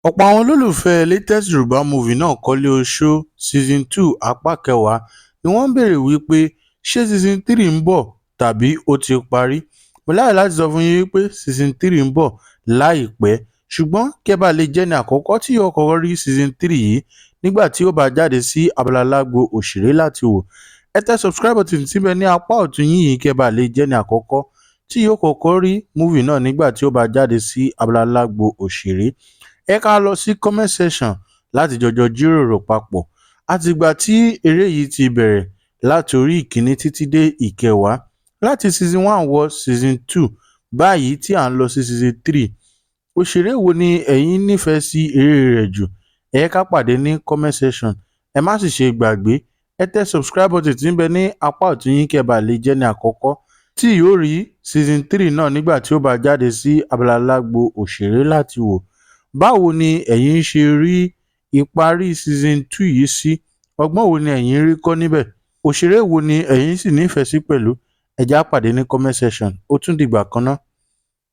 Ọ̀pọ̀ àwọn olólùfẹ́ latest Yorùbá movie náà, Kọ́lé Oṣó Season 2 apá kẹwàá, ni wọ́n ń béèrè wípé ṣé Season 3 ń bọ̀ tàbí ó ti parí. Mo láyọ̀ láti sọ fún yín wípé Season 3 ń bọ̀ láìpẹ́, ṣùgbọ́n kí ẹ bá lè jẹ́ ẹni àkọ́kọ́ tí yóò kọ́kọ́ rí Season 3 yìí nígbà tí ó bá jáde sí abala lágbo òṣèré láti wò, ẹ tẹ subscribe button síbẹ̀ ní apá ọ̀tún yín yìí kí ẹ bá lè jẹ́ ẹni àkọ́kọ́ tí yóò kọ́kọ́ rí movie náà nígbà tí ó bá jáde sí abala lágbo òṣèré. Ẹ ká lọ sí comment section láti jọjọ jíròrò papọ̀. Àtìgbà tí eré yìí ti bẹ̀rẹ̀ láti orí ìkíní títí dé ìkẹwàá, láti season 1 wọ season 2, báyìí tí à ń lọ sí season 3, òṣèré wo ni ẹ̀yin nífẹ̀ẹ́ sí eré rẹ̀ jù? Ẹ jẹ́ ká pàdé ní comment section. Ẹ má sì ṣe gbàgbé, ẹ tẹ subscribe button tí ń bẹ ní apá ọ̀tún yín kí ẹ bá lè jẹ́ ẹni àkọ́kọ́ tí yóò rí season 3 náà nígbà tí ó bá jáde sí abala lágbo òṣèré láti wò. Báwo ni ẹ̀yin ṣe rí ìparí season 2 yìí sí? Ọgbọ́n wo ni ẹ̀yin rí kọ́ níbẹ̀? Òṣèré wo ni ẹ̀yin sì nífẹ̀ẹ́ sí pẹ̀lú? Ẹ jẹ́ á pàdé ní comment section. Ó tún dìgbà kan ná.